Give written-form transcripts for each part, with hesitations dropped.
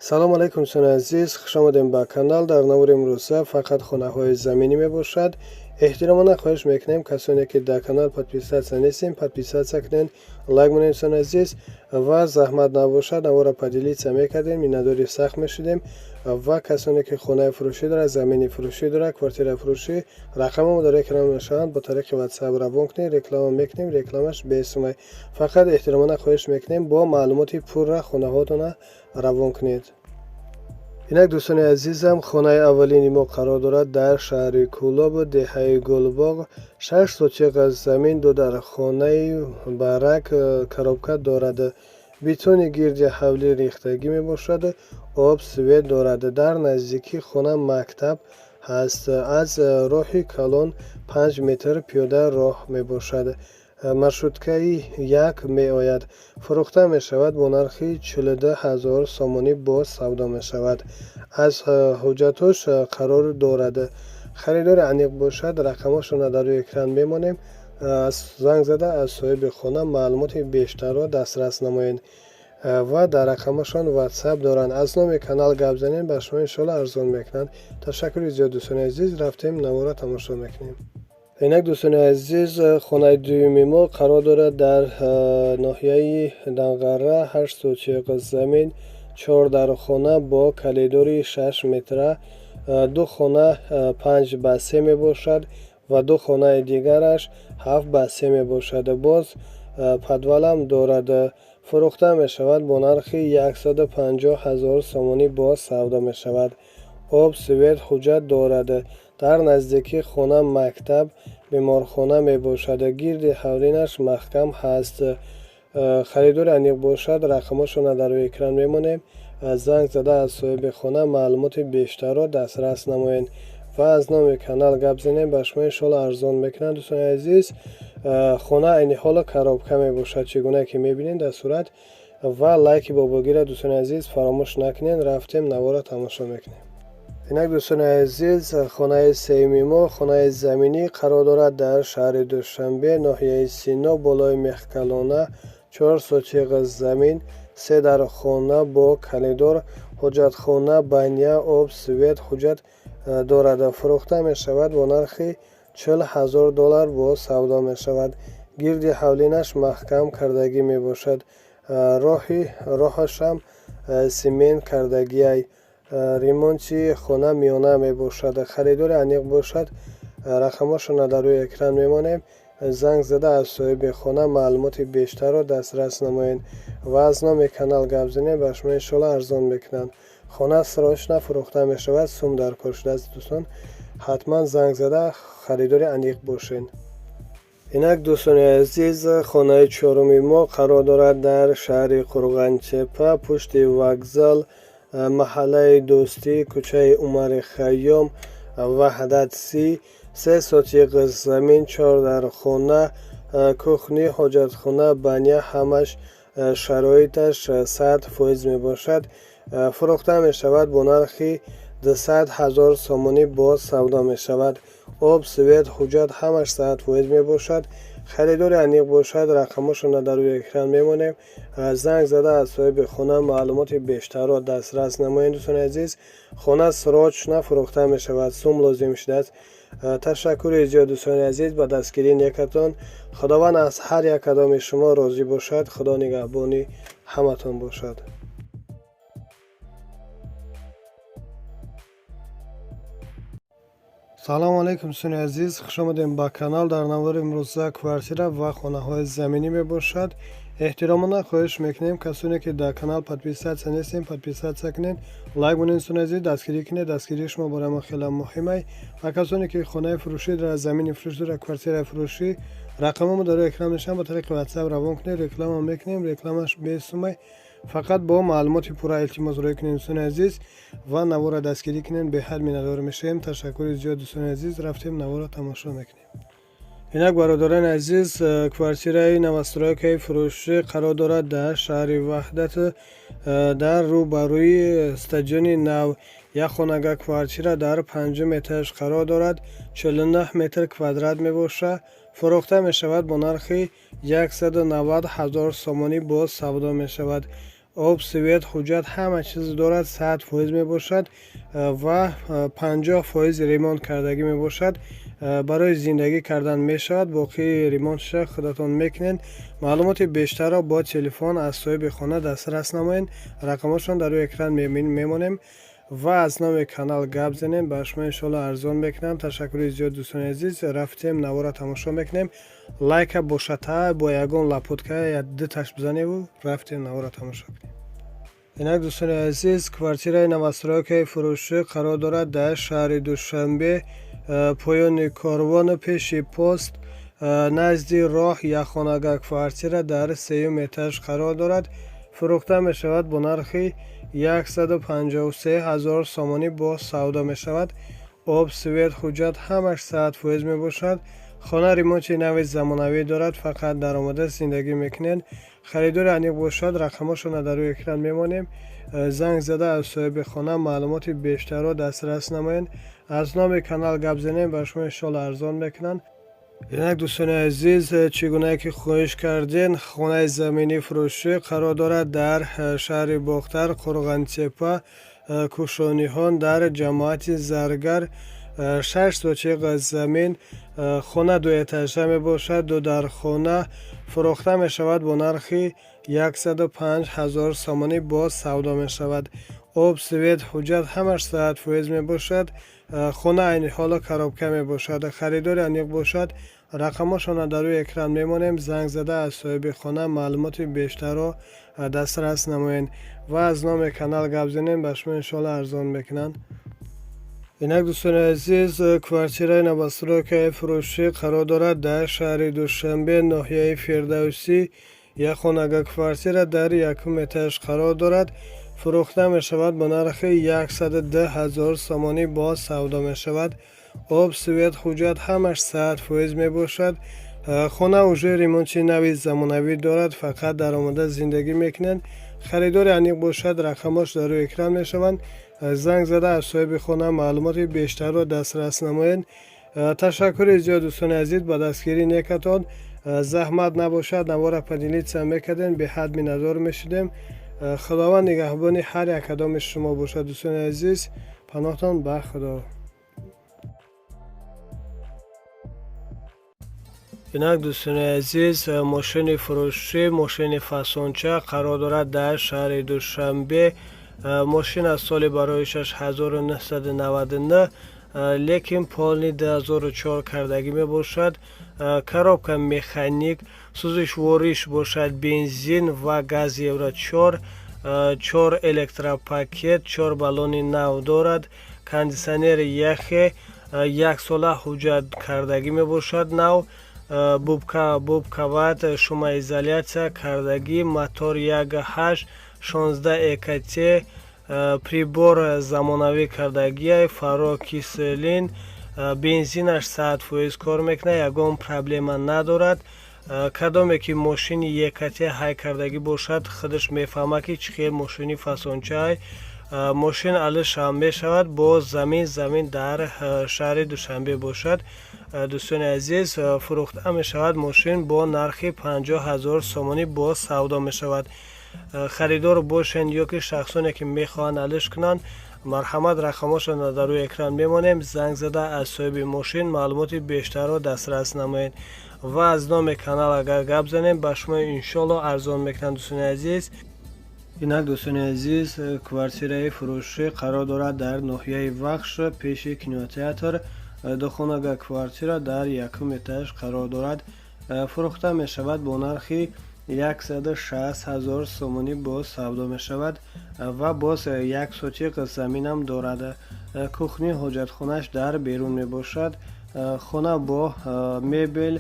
Салом алайкум, дӯстони азиз, хуш омадем ба канал. Дар навори имрӯза фақат хонаҳои заминӣ мебошад. Эҳтиромона хоҳиш мекунем, касоне ки дар канал подписаться нестем, подписаться кунед, лайк монед, дӯстони азиз, ва заҳмат набошад, навора поделиться мекардем, миннатдори сахт мешудем. Ва касоне ки хонаи фурӯшӣ дорад, замини фурӯшӣ дорад, квартираи фурӯшӣ, рақамамо дар экран мешаванд, бо тариқи WhatsApp равон кунед, реклама мекунем, рекламаш бесумай. Фақат эҳтиромона хоҳиш мекунем, бо маълумоти пурра хонаҳотона равон кунед. Инак, дӯстони азизам, хонаи аввалини мо қарор дорад дар шаҳри Кӯлоб, деҳаи Гулбоғ. 6 сотиқ аз замин, ду дар хонаи барак, коробка дорад, бетони гирди ҳавлӣ рехтагӣ мебошад, об, свет дорад. Дар наздикии хона мактаб ҳаст, аз роҳи калон 5 метр пиёда роҳ мебошад, маршруткаи як меояд. Фурӯхта мешавад бо нархи 42 000 сомонӣ, боз савдо мешавад. Аз ҳуҷҷатош қарор дорад. Харидори аниқ бошад, рақамҳошонро дар рӯи экран мемонем, занг зада аз соҳиби хона маълумоти бештарро дастрас намоед. Ва дар рақамҳошон WhatsApp доранд. Аз номи канал гап занем, ба шумо иншоалло арзон мекунанд. Ташаккури зиёд, дӯстони азиз, рафтем, навора тамошо мекунем. Инак, дӯстони азиз, хонаи дуюми мо қарор дорад дар ноҳияи Данғара, 8 сотиқ замин, чор дархона бо коридори 6 метра, ду хона 5 ба 3 мебошад ва ду хонаи дигараш 7 ба 3 мебошад, боз подвалам дорад. Фурӯхта мешавад бо нархи 150 000 сомонӣ, боз савдо мешавад. Об, свет, ҳуҷҷат дорад. Дар наздикии хона мактаб, беморхона мебошад, гирди ҳавлинаш маҳкам ҳаст. Харидори аниқ бошад, рақамҳошонро дар рӯи экран мемонем, занг зада аз соҳиби хона маълумоти бештарро дастрас намоед ва аз номи канал гап занем, ба шумо иншоалло арзон мекунанд. Дӯстони азиз, хона айни ҳоло коробка мебошад, чӣ гуна ки мебинед дар сурат. Ва лайки бобогира, дӯстони азиз, фаромӯш накунед. Рафтем, навора тамошо мекунем. Инак, дӯстони азиз, хонаи сеюми мо, хонаи заминӣ, қарор дорад дар шаҳри Душанбе, ноҳияи Сино, болои Мехкалона, 4 сотиқ замин, се дар хона бо коридор, ҳоҷатхона, баня, об, свет, ҳуҷҷат дорад. Фурӯхта мешавад бо нархи 40 000 доллар, боз савдо мешавад. Гирди ҳавлинаш маҳкам кардагӣ мебошад, роҳи роҳашам симент кардагиай, ремонти хона миёна мебошад. Харидори аниқ бошад, рақамҳошонро дар рӯи экран мемонем, занг зада аз соҳиби хона маълумоти бештарро дастрас намоед ва аз номи канал гап занем, ба шумо иншоалло арзон мекунанд. Хона срочно фурӯхта мешавад, сум дар кор шудааст. Дӯстон, ҳатман занг зада харидори аниқ бошед. Инак, дӯстони азиз, хонаи чоруми мо қарор дорад дар шаҳри Қурғонтеппа, пушти вокзал, маҳаллаи Дӯстӣ, кӯчаи Умари Хайём, Ваҳдат си, 3 сотиқ замин, чор дар хона, кухня, ҳоҷатхона, баня, ҳамаш шароиташ 100% мебошад. Фурӯхта мешавад бо нархи 200 000 сомонӣ, боз савдо мешавад. Об, свет, ҳуҷҷат ҳамаш 100% мебошад. Харидори аниқ бошад, рақамҳошонро дар рӯи экран мемонем, занг зада аз соҳиби хона маълумоти бештарро дастрас намоед. Дӯстони азиз, хона срочно фурӯхта мешавад, сум лозим шудааст. Ташаккури зиёд, дӯстони азиз, ба дастгирии некатон. Худованд аз ҳар як кадоми шумо розӣ бошад. Худо нигаҳбони ҳаматон бошад. Салому алайкум, дӯстони азиз, хуш омадем ба канал. Дар навори имрӯза квартира ва хонаҳои заминӣ мебошад. Эҳтиромона хоҳиш мекунем, касоне ки дар канал подписаться нестем, подписаться кунед, лайк монед. Дӯстони азиз, дастгирӣ кунед, дастгирии шумо барои мо хеле муҳимай. Ва касоне ки хонаи фурӯшӣ дорад, замини фурӯшӣ дорад, квартираи фурӯшӣ, рақамҳомо дар рӯи экран мешаванд, ба тариқи WhatsApp равон кунед, реклама мекунем, рекламаш бесумай. Фақат бо маълумоти пурра илтимос рӯй кунед, дӯстони азиз, ва навора дастгирӣ кунед, беҳад миннатдор мешавем. Ташаккури зиёд, дӯстони азиз, рафтем, навора тамошо мекунем. Инак, бародарони азиз, квартираи новостройкаи фурӯшӣ қарор дорад дар шаҳри Ваҳдат, дар рӯбарӯи стадиони нав. Як хонага квартира дар панҷум этаж қарор дорад, 49 метр квадрат мебошад. Фурӯхта мешавад бо нархи 190 000 сомонӣ, боз савдо мешавад. Об, свет, ҳуҷҷат, ҳама чиз дорад, 100% мебошад ва 50% ремонт кардагӣ мебошад. Барои зиндагӣ кардан мешавад, боқии ремонтша худатон мекунед. Маълумоти бештарро бо телефон аз соҳиби хона дастрас намоед. Рақамҳошон дар рӯи экран мемонем ва аз номи канал гап занем, ба шумо иншоалло арзон мекунам. Ташаккури зиёд, дӯстони азиз. Рафтем, навора тамошо мекунем. Лайка бошата бо ягон лопатка дуташ бизаневу рафтем, навора тамошо кунем. Инак, дӯстони азиз, квартираи новостройкаи фурӯшӣ қарор дорад дар шаҳри Душанбе, поёни корвону пеши пост, назди роҳ. Якхонага квартира дар сеюм этаж қарор дорад. Фурӯхта мешавад бо нархи 153 ҳазор сомонӣ, бо савдо мешавад. Об, свет, ҳуҷҷат ҳамаш 100% мебошад. Хона ремонти нави замонавӣ дорад, фақат даромада зиндагӣ мекунед. Харидори аниқ бошад, рақамҳошонро дар рӯи экран мемонем. Занг зада аз соҳиби хона маълумоти бештарро дастрас намоед. Аз номи канал гап занем, ба шумо иншоалло арзон мекунанд. Инак, дӯстони азиз, чӣ гунае ки хоҳиш кардем, хонаи заминӣ фурӯшӣ қарор дорад дар шаҳри Бохтар, Қурғонтеппа, Кӯшониҳон, дар ҷамоати Заргар. 6 сотиқ замин, хона дуэтажа мебошад, ду дархона. Фурӯхта мешавад бо нархи 105 ҳазор сомонӣ, боз савдо мешавад. Об, свет, ҳуҷҷат ҳамаш 100% мебошад. Хона айни ҳоло коробка мебошад. Харидори аниқ бошад, рақамҳошонро дар рӯи экран мемонем. Занг зада аз соҳиби хона маълумоти бештарро дастрас намоед ва аз номи канал гап занем, ба шумо иншоалло арзон мекунанд. Инак, дӯстони азиз, квартираи новостройкаи фурӯшӣ қарор дорад дар шаҳри Душанбе, ноҳияи Фирдавсӣ. Якхонага квартира дар якум этаж қарор дорад. Фурӯхта мешавад бо нархи 110 ҳазор сомонӣ, боз савдо мешавад. Об, свет, ҳуҷҷат ҳамаш 100% мебошад. Хона уже ремонти нави замонавӣ дорад, фақат даромада зиндагӣ мекунад. Харидори аниқ бошад, рақамҳош дар рӯи экран мешаванд. Занг зада аз соҳиби хона маълумоти бештарро дастрас намоед. Ташаккури зиёд, дӯстони азиз, ба дастгирии некатон. Заҳмат набошад, навора поделиться мекардем, беҳад миннатдор мешудем. Худованд нигаҳбони ҳар як кадоми шумо бошад. Дӯстони азиз, паноҳтон ба Худо. Инак, дӯстони азиз, мошини фурӯшӣ, мошини фасонча қарор дорад дар шаҳри Душанбе. Мошин аз соли бароишаш 1999, лекин полный 2004 кардагӣ мебошад. Коробка механик, сӯзишвориш бошад бензин ва газ Евро 4, чор электропакет, чор баллони нав дорад, кондитсионери яхе, яксола ҳуҷҷат кардагӣ мебошад, нав бубкават, шумоизолятсия кардагӣ, мотор 1.8, 16 ЭКТ, прибор замонавӣ кардагиай, фаро кислин, бензинаш 100% кор мекунад, ягон проблема надорад. Кадоме ки мошини ЕКТ ҳай кардагӣ бошад, худаш мефаҳмад, ки чӣ хел мошини фасончаай. Мошин алишам мешавад бо замин. Замин дар шаҳри Душанбе бошад. Дӯстони азиз, фурӯхта мешавад мошин бо нархи 50 ҳазор сомонӣ, боз савдо мешавад. Харидор бошед ё ки шахсоне ки мехоҳанд алиш кунанд, марҳамат, рақамҳошонро дар рӯи экран мемонем. Занг зада аз соҳиби мошин маълумоти бештарро дастрас намоед ва аз номи канал агар гап занем, ба шумо иншоалло арзон мекунанд, дӯстони азиз. Инак, дӯстони азиз, квартираи фурӯшӣ қарор дорад дар ноҳияи Вахш, пеши кинотеатр. Духонага квартира дар якум этаж қарор дорад. Фурӯхта мешавад бо нархи 160 ҳазор сомонӣ, боз савдо мешавад ва боз 1 сотиқ заминам дорад. Кухни, ҳоҷатхонааш дар берун мебошад. Хона бо мебел,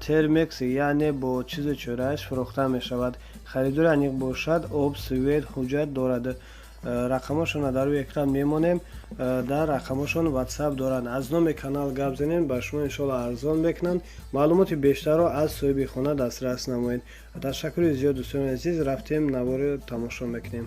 термекс, яъне бо чизу чорааш фурӯхта мешавад. Харидори аниқ бошад, об, свет, ҳуҷҷат дорад. Рақамҳошонро дар рӯи экран мемонем. Дар рақамҳошон ватсап доранд. Аз номи канал гап занем, ба шумо иншоалло арзон мекунанд. Маълумоти бештарро аз соҳиби хона дастрас намоед. Ташаккури зиёд, дӯстони азиз. Рафтем, наворо тамошо мекунем.